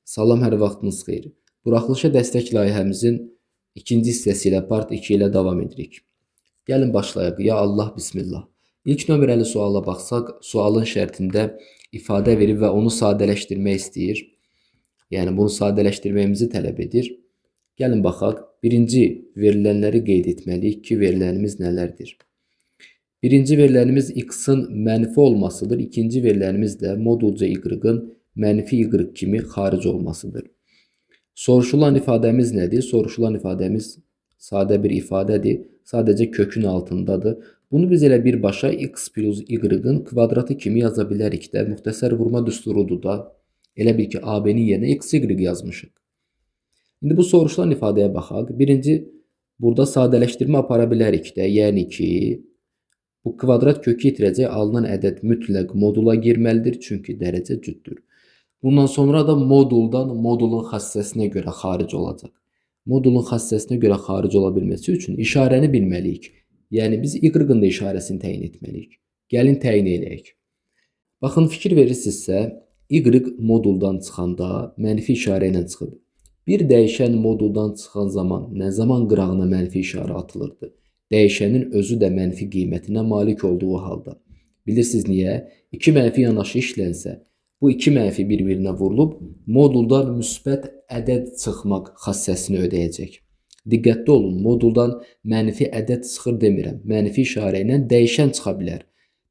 Salam, hər vaxtınız xeyir. Buraxılışa dəstək layihəmizin ikinci hissəsi ilə part 2 ilə davam edirik. Gəlin başlayaq. Ya Allah, bismillah. İlk nömrəli suala baxsaq, sualın şərtində ifadə verib və onu sadələşdirmək istəyir. Yəni bunu sadələşdirməyimizi tələb edir. Gəlin baxaq. Birinci verilənləri qeyd etməliyik ki, verilənimiz nələrdir? Birinci verilənimiz x-in mənfi olmasıdır. İkinci verilənimiz də modulca y-ın mənfi y kimi xaric olmasıdır. Soruşulan ifadəmiz nədir? Soruşulan ifadəmiz sadə bir ifadədir. Sadəcə kökün altındadır. Bunu biz elə birbaşa x plus y-ın kvadratı kimi yaza bilərik də. Müxtəsər vurma düsturudur da. Elə bil ki, AB-nin yerinə x, y yazmışıq. İndi bu soruşulan ifadəyə baxaq. Birinci, burada sadələşdirmə apara bilərik də. Yəni ki, bu kvadrat kökü itirəcək alınan ədəd mütləq modula girməlidir. Çünki dərəcə cütdür. Bundan sonra da moduldan modulun xassəsinə görə xaric olacaq. Modulun xassəsinə görə xaric ola bilməsi üçün işarəni bilməliyik. Yəni biz y-ın da işarəsini təyin etməliyik. Gəlin təyin eləyək. Baxın, fikir verirsinizsə, y moduldan çıxanda mənfi işarə ilə çıxıb. Bir dəyişən moduldan çıxan zaman nə zaman qırağına mənfi işarə atılırdı? Dəyişənin özü də mənfi qiymətinə malik olduğu halda. Bilirsiniz niyə? İki mənfi yanaşı işlənsə, bu iki mənfi bir-birinə vurulub moduldan müsbət ədəd çıxmaq xassəsini ödəyəcək. Diqqətli olun, moduldan mənfi ədəd çıxır demirəm. Mənfi işarə ilə dəyişən çıxa bilər.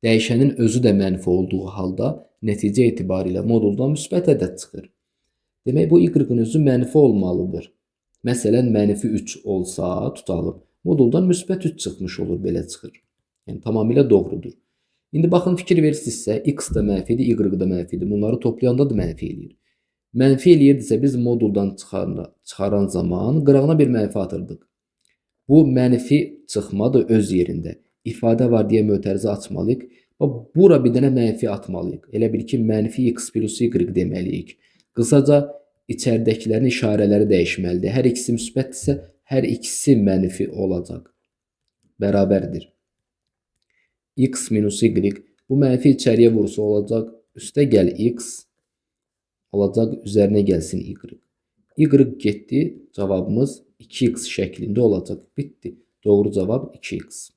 Dəyişənin özü də mənfi olduğu halda nəticə etibarilə moduldan müsbət ədəd çıxır. Demək, bu y-ın özü mənfi olmalıdır. Məsələn, mənfi 3 olsa, tutalım, moduldan müsbət 3 çıxmış olur, belə çıxır. Yəni, tamamilə doğrudur. İndi baxın, fikir verirsinizsə, x da mənfidir, y da mənfidir. Bunları toplayanda da mənfi eləyir. Mənfi eləyirdisə, biz moduldan çıxaran zaman qırağına bir mənfi atırdıq. Bu mənfi çıxma da öz yerində. İfadə var deyə mötərizə açmalıyıq. Bura bir dənə mənfi atmalıyıq. Elə bil ki, mənfi x plus y deməliyik. Qısaca, içəridəkilərin işarələri dəyişməlidir. Hər ikisi müsbətdirsə, hər ikisi mənfi olacaq. Bərabərdir. X minus y. Bu mənfi içəriyə vursa olacaq. Üstə gəl x olacaq, üzərinə gəlsin y. Y getdi. Cavabımız 2x şəklində olacaq. Bitdi. Doğru cavab 2x.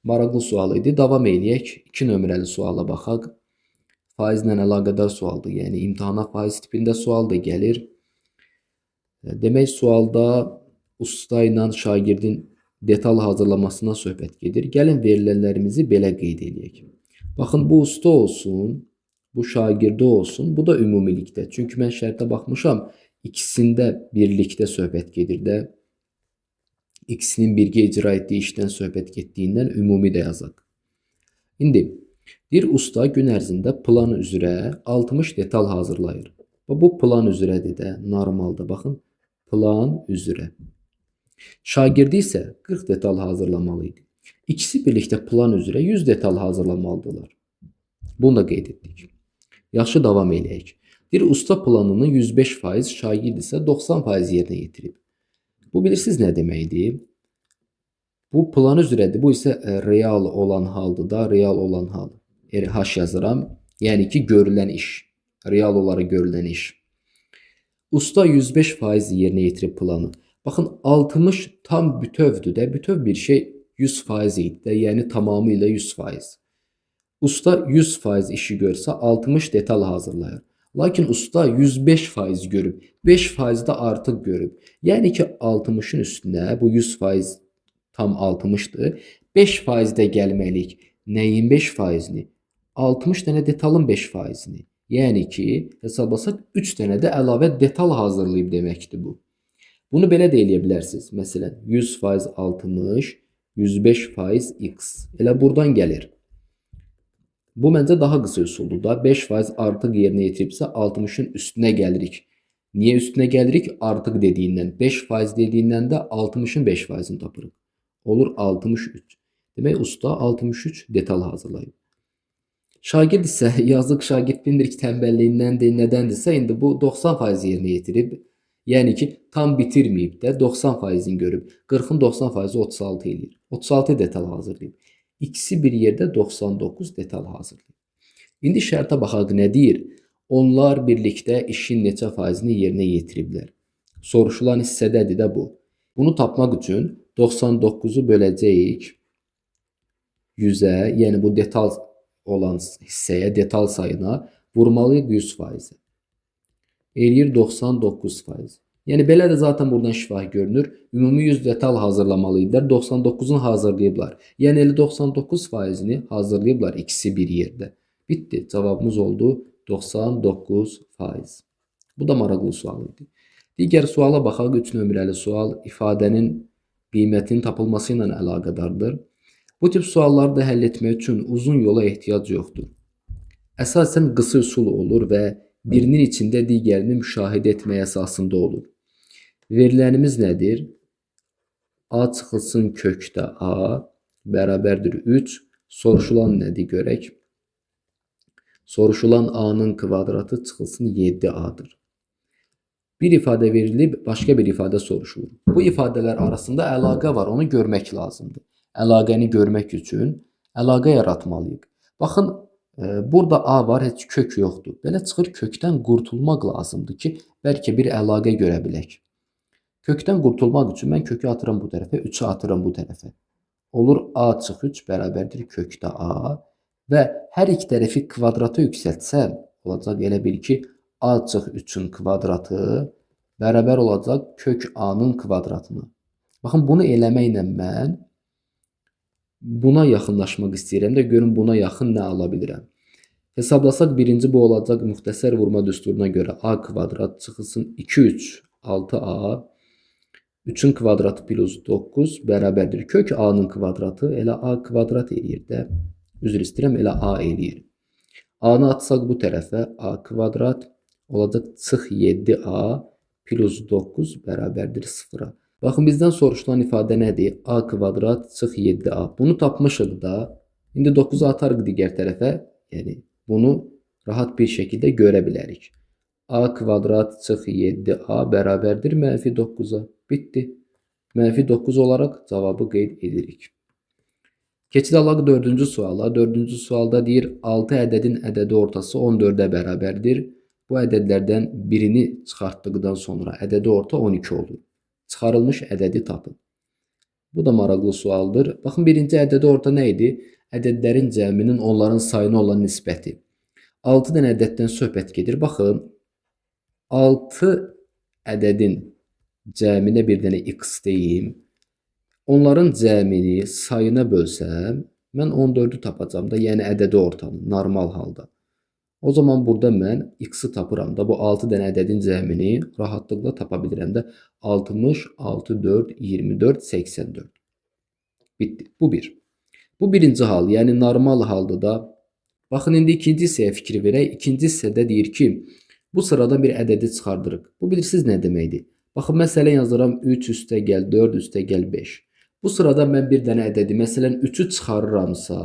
Maraqlı sual idi. Davam eləyək. 2 nömrəli suala baxaq. Faizlə əlaqədar sualdır. Yəni imtahana faiz tipində sual da gəlir. Demək, sualda usta ilə şagirdin detal hazırlamasından söhbət gedir. Gəlin verilənlərimizi belə qeyd eləyək. Baxın, bu usta olsun, bu şagirdi olsun, bu da ümumilikdə. Çünki mən şərtə baxmışam, ikisində birlikdə söhbət gedir də. İkisinin birgə icra etdiyi işdən söhbət getdiyindən ümumi də yazaq. İndi, deyir, usta gün ərzində plan üzrə 60 detal hazırlayır. Bu plan üzrədir də, normalda baxın, plan üzrə. Şagirdi isə 40 detal hazırlamalı idi. İkisi birlikdə plan üzrə 100 detal hazırlamalıdırlar. Bunu da qeyd etdik. Yaxşı, davam eləyək. Deyir, usta planını 105%, şagird isə 90% yerinə yetirib. Bu bilirsiniz nə deməkdir? Bu plan üzrədir. Bu isə real olan haldır da, real olan hal. RH yazıram. Yəni ki, görülən iş. Real olaraq görülən iş. Usta 105% yerinə yetirib planı. Baxın, 60 tam bütöv-dür də. Bütöv bir şey 100% idi də. Yəni tamamilə 100%. Usta 100% işi görsə 60 detal hazırlayır. Lakin usta 105% görüb, 5% də artıq görüb. Yəni ki, 60-ın üstünə bu 100% tam 60-dır. 5% də gəlməliyik. Nəyin 5%-ni? 60 dənə detalın 5%-ni. Yəni ki, hesablasaq 3 dənə də əlavə detal hazırlayıb deməkdir bu. Bunu belə də eləyə bilərsiniz. Məsələn, 100% 60, 105% x. Elə buradan gəlir. Bu məncə daha qısa üsuldur da. 5% artıq yerinə yetiribsə 60-ın üstünə gəlirik. Niyə üstünə gəlirik? Artıq dediyindən. 5% dediyindən də 60-ın 5%-ni tapırıq. Olur 63. Demək, usta 63 detal hazırlayıb. Şagird isə, yazıq şagird bilmir ki, tənbəlliyindəndir, nədəndirsə, indi bu 90% yerinə yetirib. Yəni ki, tam bitirməyib də 90%-ni görüb. 40-ın 90%-i 36 eləyir. 36 detal hazırlayıb. İkisi bir yerdə 99 detal hazırlayıb. İndi şərtə baxaq, nə deyir? Onlar birlikdə işin neçə faizini yerinə yetiriblər? Soruşulan hissədədir də bu. Bunu tapmaq üçün 99-u böləcəyik 100-ə, yəni bu detal olan hissəyə, detal sayına vurmalıyıq 100%-ə. Eləyir 99%. Yəni belə də zaten buradan şifahi görünür. Ümumi 100 detal hazırlamalı idilər. 99-unu hazırlayıblar. Yəni elə 99%-ni hazırlayıblar ikisi bir yerdə. Bitdi. Cavabımız oldu 99%. Bu da maraqlı sual idi. Digər suala baxaq. 3 nömrəli sual ifadənin qiymətinin tapılması ilə əlaqədardır. Bu tip sualları da həll etmək üçün uzun yola ehtiyac yoxdur. Əsasən qısa üsul olur və birinin içində digərini müşahidə etmək əsasında olur. Verilənimiz nədir? A çıxılsın kökdə A bərabərdir 3. Soruşulan nədir görək? Soruşulan A-nın kvadratı çıxılsın 7A-dır. Bir ifadə verilib, başqa bir ifadə soruşulur. Bu ifadələr arasında əlaqə var, onu görmək lazımdır. Əlaqəni görmək üçün əlaqə yaratmalıyıq. Baxın, burada A var, heç kök yoxdur. Belə çıxır, kökdən qurtulmaq lazımdır ki, bəlkə bir əlaqə görə bilək. Kökdən qurtulmaq üçün mən kökü atıram bu tərəfə, 3-ü atıram bu tərəfə. Olur A çıx 3 bərabərdir kökdə A və hər iki tərəfi kvadrata yüksəltsəm, olacaq elə bil ki, A çıx 3-ün kvadratı bərabər olacaq kök A-nın kvadratına. Baxın, bunu eləməklə mən buna yaxınlaşmaq istəyirəm də görün buna yaxın nə ala bilirəm. Hesablasaq birinci bu olacaq müxtəsər vurma düsturuna görə A kvadrat çıxılsın 2, 3, 6A 3-ün kvadratı plus 9 bərabərdir. Kök A-nın kvadratı elə A kvadrat eləyir də. Üzr istəyirəm, elə A eləyir. A-nı atsaq bu tərəfə A kvadrat olacaq çıx 7A plus 9 bərabərdir 0-a. Baxın, bizdən soruşulan ifadə nədir? A kvadrat çıx 7A. Bunu tapmışıq da. İndi 9-u atarıq digər tərəfə. Yəni, bunu rahat bir şəkildə görə bilərik. A kvadrat çıx 7A bərabərdir mənfi 9-a. Bitdi. Mənfi 9 olaraq cavabı qeyd edirik. Keçid alaq 4-cü suala. 4-cü sualda deyir, 6 ədədin ədədi ortası 14-ə bərabərdir. Bu ədədlərdən birini çıxartdıqdan sonra ədədi orta 12 olur. Çıxarılmış ədədi tapın. Bu da maraqlı sualdır. Baxın, birinci ədədi orta nə idi? Ədədlərin cəminin onların sayına olan nisbəti. 6 dənə ədəddən söhbət gedir. Baxın, 6 ədədin cəminə bir dənə x deyim. Onların cəmini sayına bölsəm, mən 14-ü tapacağam da, yəni ədədi ortanı, normal halda. O zaman burada mən x-i tapıram da, bu 6 dənə ədədin cəmini rahatlıqla tapa bilirəm də. 60, 6, 4, 24, 84. Bitdi. Bu bir. Bu birinci hal, yəni normal halda da. Baxın, indi ikinci hissəyə fikir verək. İkinci hissədə deyir ki, bu sıradan bir ədədi çıxardırıq. Bu bilirsiniz nə deməkdir? Baxın, məsələn yazıram 3 üstə gəl 4 üstə gəl 5. Bu sırada mən bir dənə ədədi, məsələn 3-ü çıxarıramsa,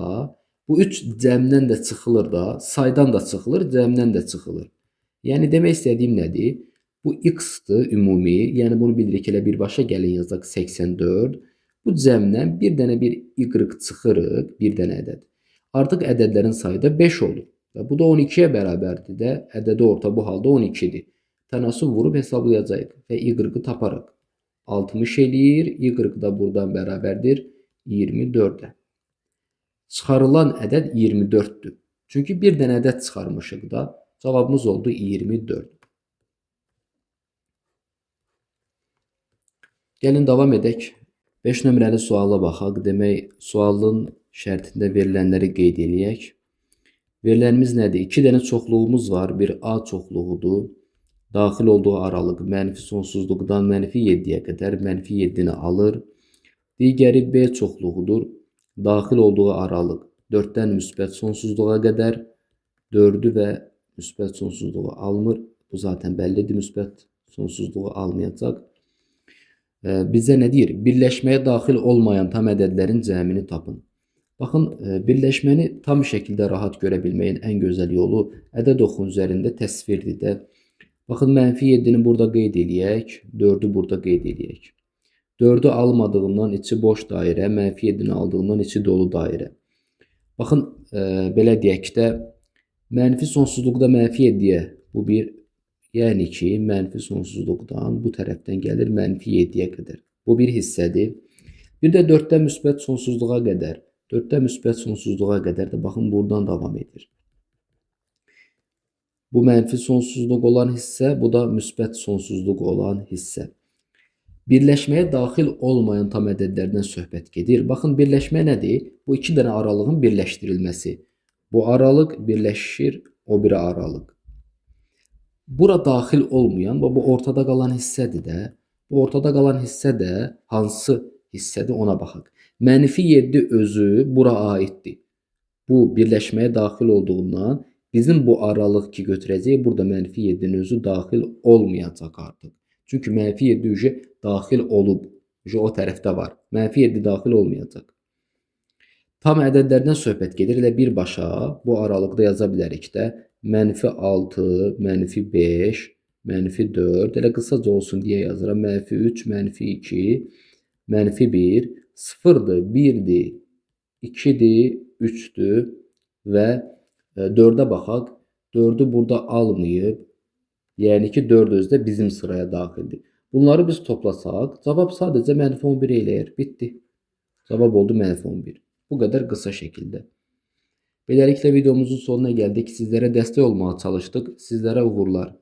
bu 3 cəmdən də çıxılır da, saydan da çıxılır, cəmdən də çıxılır. Yəni demək istədiyim nədir? Bu x-dır ümumi, yəni bunu bilirik elə birbaşa gəlin yazaq 84. Bu cəmdən bir dənə bir y çıxırıq, bir dənə ədəd. Artıq ədədlərin sayı da 5 olur. Və bu da 12-yə bərabərdir də, ədədi orta bu halda 12-dir. Tənasüb vurub hesablayacağıq və y-ı taparıq. 60 eləyir, y da buradan bərabərdir 24-ə. Çıxarılan ədəd 24-dür. Çünki bir dənə ədəd çıxarmışıq da. Cavabımız oldu 24. Gəlin davam edək. 5 nömrəli suala baxaq. Demək, sualın şərtində verilənləri qeyd eləyək. Verilənimiz nədir? 2 dənə çoxluğumuz var. Bir A çoxluğudur. Daxil olduğu aralıq mənfi sonsuzluqdan mənfi 7-yə qədər mənfi 7-ni alır. Digəri B çoxluğudur. Daxil olduğu aralıq 4-dən müsbət sonsuzluğa qədər 4-ü və müsbət sonsuzluğu almır. Bu zaten bəllidir, müsbət sonsuzluğu almayacaq. Bizə nə deyir? Birləşməyə daxil olmayan tam ədədlərin cəmini tapın. Baxın, birləşməni tam şəkildə rahat görə bilməyin ən gözəl yolu ədəd oxu üzərində təsvirdir də. Baxın, mənfi 7-ni burada qeyd eləyək, 4-ü burada qeyd eləyək. 4-ü almadığından içi boş dairə, mənfi 7-ni aldığından içi dolu dairə. Baxın, belə deyək də, mənfi sonsuzluqda mənfi 7-yə Bu bir, yəni ki, mənfi sonsuzluqdan bu tərəfdən gəlir mənfi 7-yə qədər. Bu bir hissədir. Bir də 4-də müsbət sonsuzluğa qədər. 4-də müsbət sonsuzluğa qədər də baxın buradan davam edir. Bu mənfi sonsuzluq olan hissə, bu da müsbət sonsuzluq olan hissə. Birləşməyə daxil olmayan tam ədədlərdən söhbət gedir. Baxın, birləşmə nədir? Bu iki dənə aralığın birləşdirilməsi. Bu aralıq birləşir o biri aralıq. Bura daxil olmayan, bu ortada qalan hissədir də. Bu ortada qalan hissə də hansı hissədir ona baxaq. Mənfi 7 özü bura aiddir. Bu birləşməyə daxil olduğundan bizim bu aralıq ki götürəcəyik, burada mənfi 7-nin özü daxil olmayacaq artıq. Çünki mənfi 7 ücə daxil olub, ücə o tərəfdə var. Mənfi 7 daxil olmayacaq. Tam ədədlərdən söhbət gedir. Elə birbaşa bu aralıqda yaza bilərik də. Mənfi 6, mənfi 5, mənfi 4. Elə qısaca olsun deyə yazıram. Mənfi 3, mənfi 2, mənfi 1, 0-dır, 1-dir, 2-dir, 3-dür və 4-ə baxaq. 4-ü burada almayıb. Yəni ki, 4 özü də bizim sıraya daxildir. Bunları biz toplasaq, cavab sadəcə mənfi 11 eləyir. Bitdi. Cavab oldu mənfi 11. Bu qədər qısa şəkildə. Beləliklə videomuzun sonuna gəldik. Sizlərə dəstək olmağa çalışdıq. Sizlərə uğurlar.